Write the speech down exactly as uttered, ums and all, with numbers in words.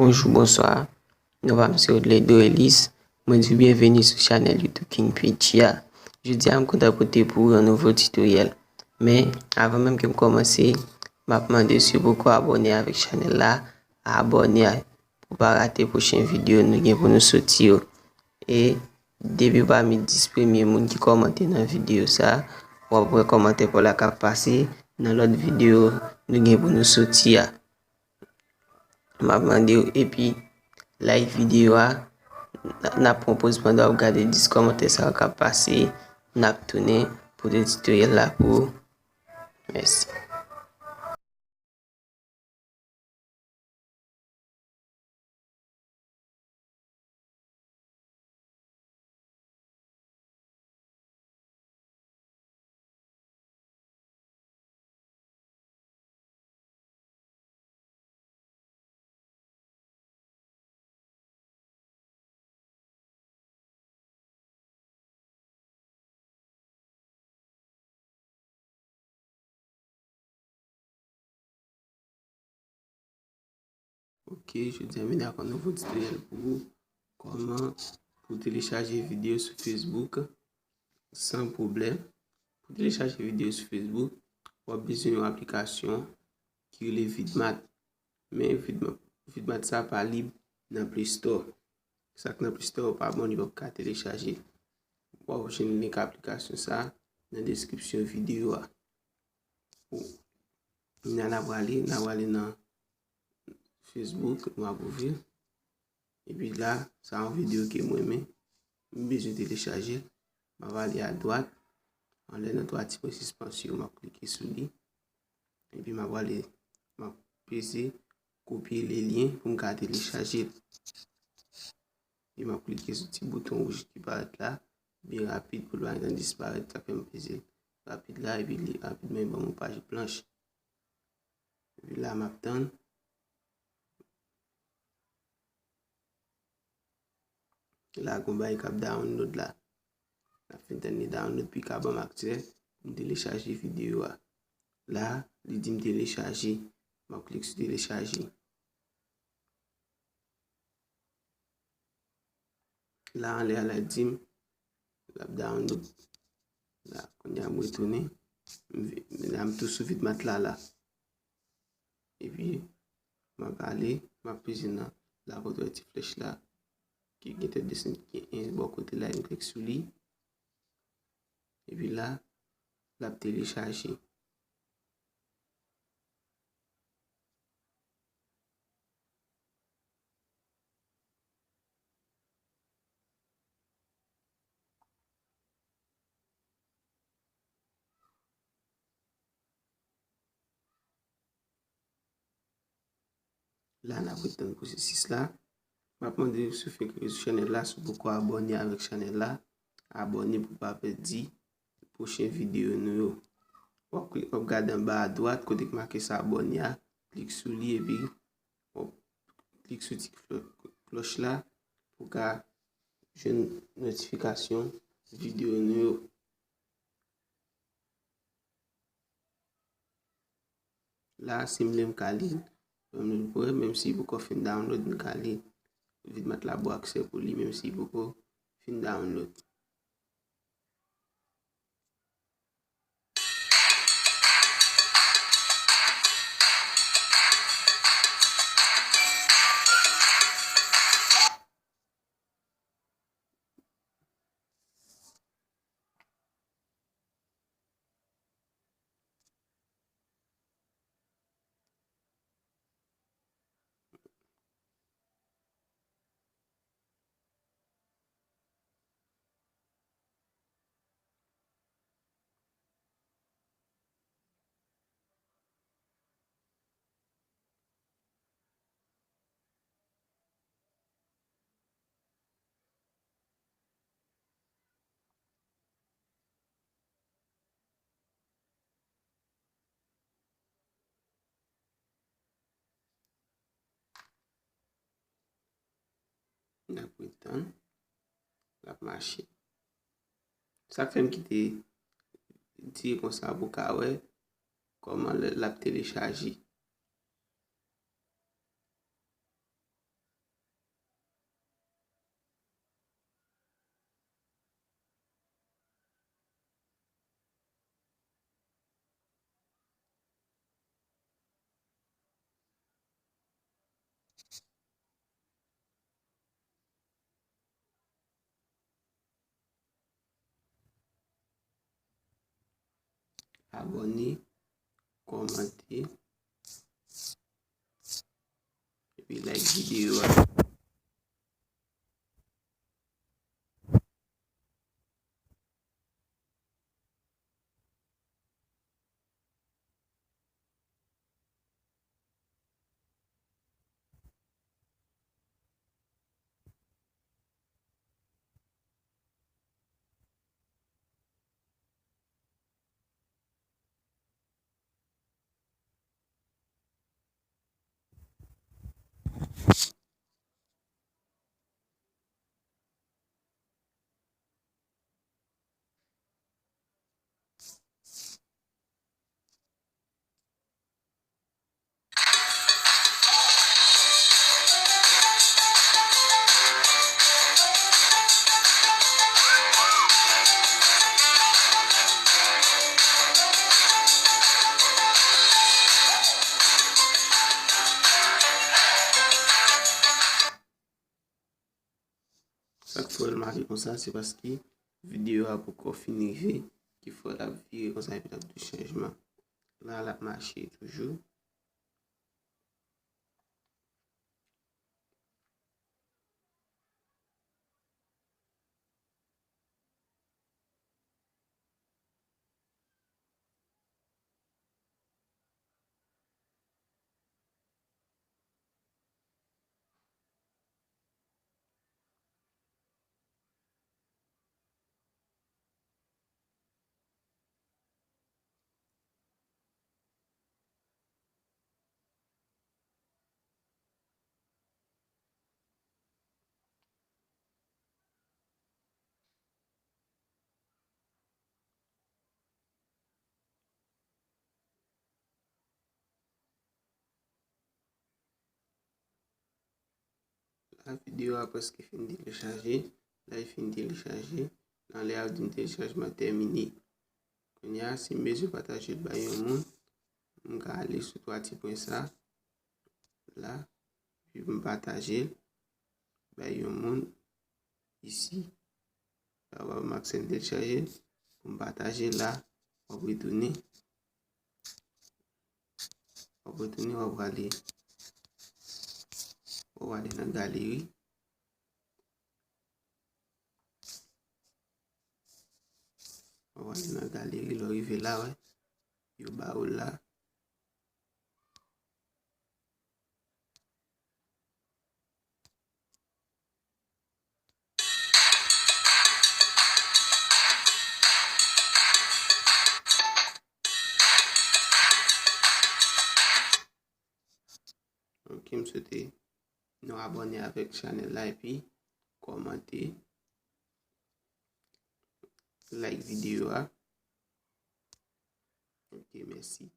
Bonjou, bonswa. Non pa m se Odledo Elis. Mwen di w byenveni sou chanèl YouTube King P G a. Jodi a, m kontan pote pou ou yon nouvo titoryèl. Men, avan menm ke m kòmanse, m ap mande w si w poko abòne avèk chanèl la, abòne pou w pa rate pwochen videyo nou gen pou nou soti yo. E depi w pami dis premye moun ki kòmante nan videyo sa, w ap wè kòmantè pa w la k ap pase nan lòt videyo nou gen pou nou soti a. M ap mande w epi like videyo a. N ap pran poz pandan w ap gade dis kòmantè sa yo k ap pase. N ap tounen pou titoryèl la pou ou. Mèsi. Ok, jodi a m vin ak yon nouvo titoryèl pou ou. Kòman pou telechaje videyo sou Facebook san pwoblèm. Pou telechaje videyo sou Facebook, w ap bezwen yon aplikasyon ki rele Vidmat. Men Vidmat, Vidmat sa pa lib nan Play Store. Sa k nan Play Store pa bon, li p ap ka telechaje. W ap jwenn link aplikasyon sa nan deskripsyon videyo a. Kounye a n a prale, n a prale nan Facebook, nou ap ouvri. Epi la, sa yon videyo ke mwen menm, m bezwen telechaje. M ap ale adwat, anlè nan twa ti pwen sispansyon, m ap klike sou li. Epi m ap ale, m ap peze kopye le lyen pou m ka telechaje l. E m ap klike sou ti bouton wouj ki parèt la, byen rapid pou l pa gentan disparèt, sa fè m peze l rapid la, epi li rapidman li ban m yon paj blanch. Epi la, m ap tann. La, gon bagay k ap download la. L ap fin tann li download, pi ka ban m aksè pou m telechaje videyo a. La, li di m telechaje. M ap klik sou telechaje. La, anlè a, l ap di m, l ap download. La, kounye a, m retounen. M vi-, la, m tou sou Vidmat la, la. Epi, m ap ale, m ap peze nan la kote w wè ti flèch la, ki gen tèt desann ki gen en bò kote la, m klik sou li. Epi la, l ap telechaje. La, n ap ret tann pwosesis la. M ap mande w si w fenk rive sou chanèl la, si w poko abòne avèk chanèl la, abòne pou w pa pèdi pwochen videyo nou yo. W ap kli-, w ap gade anba adwat kote ki make s'abonner a, klik sou li epi w ap klik sou ti klò-, klòch la pou w ka jwenn notifikasyon videyo nou yo. La, si m vle m ka li l, menm si poko fin download, m ka li. Vidmat la ba w aksè pou li, menm si poko fin download. N ap ret tann. L ap mache. Sa k fè m kite di konsa pou w ka wè kòman l, l ap telechaje. abòne, kòmante, epi like videyo a. Sa k fè l make konsa, se paske videyo a poko fin rive, ki fè l ap vire konsa epi l ap di chanjman. La, l ap mache toujou. La, videyo a prèske fin telechaje. La, li fin telechaje. Nan lè a, ap di m telechajman tèmine. Kounye a, si m bezwen pataje l bay yon moun, m ka ale sou twa ti pwen sa. La, epi m pataje l bay yon moun isi. La, w ap maksè m telchaje l. Pou m pataje l la, w ap retounen. W ap retounen, w ap prale. W ap prale nan galeri. W ap prale nan galeri, lè w rive la, wè. Yo ba ou l la. Ok, m swete nou abòne avèk chanèl la epi kòmante, like videyo a. Ok, mèsi.